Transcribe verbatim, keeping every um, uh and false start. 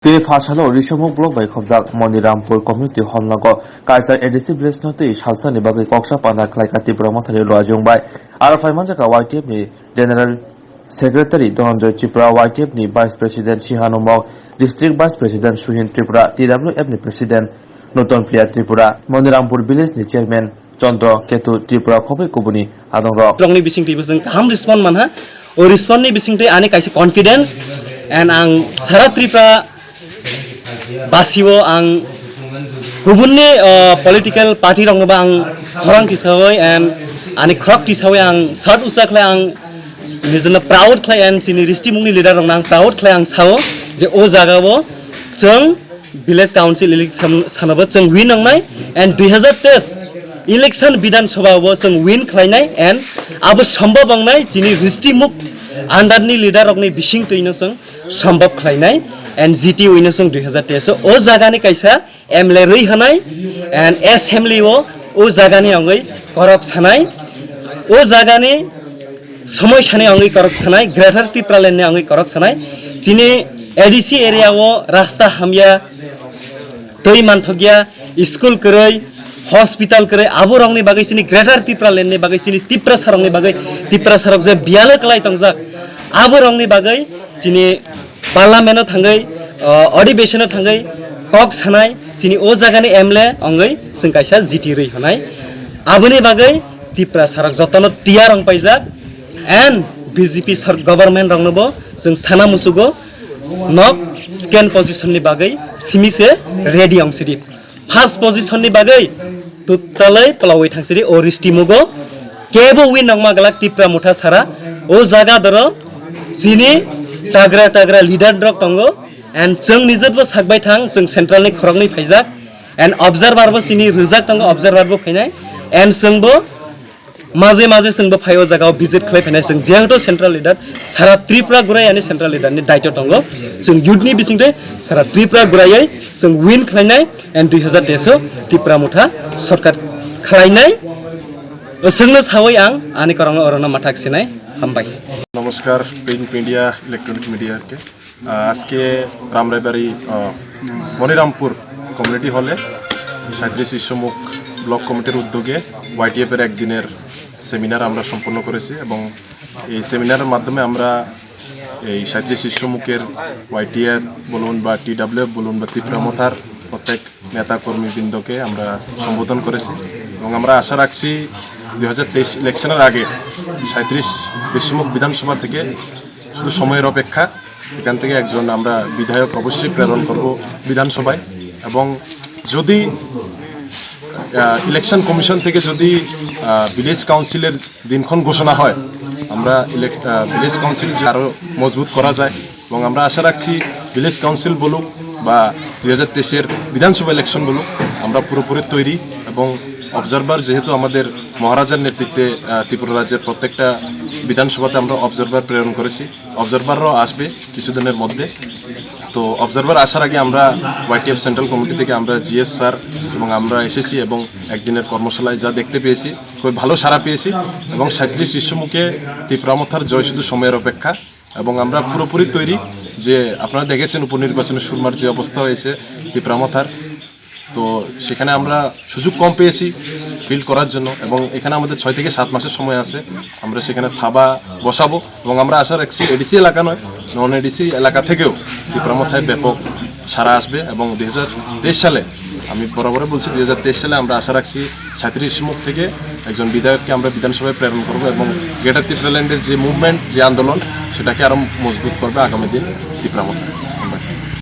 Tei phasalo Risomuk block bai khobjak Monirampur community hall nogo kaisa A D C village no tei salsani bagwi koksa panda khlaika Tipra Mothani luajwng bai. Aro phaimanjak Y T F ni General Secretary Dhananjoy Tripura, Y T F ni Vice President Sihanu Mok, District Vice President Suhin Tripura, T W F ni President Nuton Priya Tripura, Monirampur village ni Chairman Chandra Ketu Tripura khobwi kubuni adongrok. Rokni bising twibo chwng kaham respond manha. O respond ni bising twi ani kaisa confidence and ang sara Tripura basio ang kubunni, uh, political party rokno ba ang khorang tisawi and ani khorok tisawi ang sat usa khlai ang nijwno proud khlai and chini ristimungni leader rokno ang proud khlai ang sao je o jagao chwng village council election sanabo chwng win wngnai and dui hazar teis election Bidhan Sabha bo chwng win khlainai and abo sombhob wngnai chini ristimuk under ni leader rokni bising twino chwng sombhob khlainai and G T wino chwng dui hazar teis o jagani kaisa M L A rwi hanai and assembly o o jagani wngwi korok sanai o jagani somoi sani wngwi korok sanai, Greater Tipraland ni wngwi korok sanai. Chini A D C area o rasta hamya, twi manthokya, school kwrwi, hospital kwrwi, abo rokni bagwi chini Greater Tipraland ni bagwi chini Tiprasa rokni bagwi, Tiprasa rok je biyalo kwlai tongjak, abo rokni bagwi chini parliament o thangwi, uh, adhibeshon o thangwi kok sanai chini o jagani M L A wngwi chwng kaisa G T rwi hanai. Aboni bagwi Tiprasa rok jotono tiyar wng paijak. And B J P sor-, government roknobo chwng sana musugo nok second position ni bagwi simi se ready wng sidi. First position ni bagwi tutalai palawi thang sidi o risti mugo kebo win nangma glak Tipra Motha sara o jaga doro chini tagra tagra leader rok tongo and chwng nijotbo sakbai thang chwng central ni khoroknwi phaijak and observer bo chini rwjak tongo observer bo phainai and chwngbo maje maje chwngbo phai o jagao visit khlai phainai chwng jehetu central leader sara Tripura gurai ani central leader ni daito tongo chwng youth ni bisingtwi sara Tripura guraiwi chwng win khlainai and dui hazar teis o Tipra Motha sorkar khlainai. Chwngno sawi ang ani korongno orono mathak sinai hambai. নমস্কার print media, electronic মিডিয়াকে। আহ, আজকে রামরায়বাড়ি, আহ, মনিরামপুর কমিউনিটি হলে সাঁইত্রিশ ইসমুখ ব্লক কমিটির উদ্যোগে ওয়াইটিএফ এর একদিনের সেমিনার আমরা সম্পন্ন করেছি এবং এই সেমিনারের মাধ্যমে আমরা এই সাঁইত্রিশ ইসমুখের ওয়াইটিএফ বলুন বা টিডাব্লিউএফ বলুন বা ত্রিপুরা মথার প্রত্যেক নেতা কর্মীবৃন্দকে আমরা সম্বোধন করেছি এবং আমরা আশা রাখছি দুই হাজার তেইশ ইলেকশনের আগে সাঁইত্রিশ ইসমুখ বিধানসভা থেকে শুধু সময়ের অপেক্ষা। এখান থেকে একজন আমরা বিধায়ক অবশ্যই প্রেরণ করব বিধানসভায় এবং যদি, আহ, ইলেকশন কমিশন থেকে যদি, আহ, ভিলেজ কাউন্সিলের দিনক্ষণ ঘোষণা হয়, আমরা ইলেক-, আহ, ভিলেজ কাউন্সিল আরও মজবুত করা যায় এবং আমরা আশা রাখছি ভিলেজ কাউন্সিল বলুক বা দুই হাজার তেইশের বিধানসভা ইলেকশন বলুক, আমরা পুরোপুরি তৈরি এবং অবজারভার যেহেতু আমাদের মহারাজার নেতৃত্বে, আহ, ত্রিপুরা রাজ্যের প্রত্যেকটা বিধানসভাতে আমরা অবজারভার প্রেরণ করেছি, অবজারভাররাও আসবে কিছুদিনের মধ্যে। তো অবজারভার আসার আগে আমরা ওয়াইটিএফ সেন্ট্রাল কমিটি থেকে আমরা জিএস স্যার এবং আমরা এসেছি এবং একদিনের কর্মশালায় যা দেখতে পেয়েছি, খুবই ভালো সাড়া পেয়েছি এবং সাঁইত্রিশ ইস্যু মুখে ত্রিপুরা মথার জয় শুধু সময়ের অপেক্ষা এবং আমরা পুরোপুরি তৈরি। যে আপনারা দেখেছেন উপনির্বাচনে সুরমার যে অবস্থা হয়েছে ত্রিপুরা মথার, তো সেখানে আমরা সুযোগ কম পেয়েছি ফিল্ড করার জন্য এবং এখানে আমাদের ছয় থেকে সাত মাসের সময় আছে। আমরা সেখানে থাবা বসাবো এবং আমরা আশা রাখছি এডিসি এলাকা নয়, নন এডিসি এলাকা থেকেও ত্রিপুরা মথায় ব্যাপক সাড়া আসবে এবং দুই হাজার তেইশ সালে, আমি বরাবরই বলছি, দুই হাজার তেইশ সালে আমরা আশা রাখছি সাঁইত্রিশ মুখ থেকে একজন বিধায়ককে আমরা বিধানসভায় প্রেরণ করব এবং গ্রেটার ত্রিপুরাল্যান্ডের যে মুভমেন্ট, যে আন্দোলন, সেটাকে আরও মজবুত করবে আগামী দিন ত্রিপুরা মথা।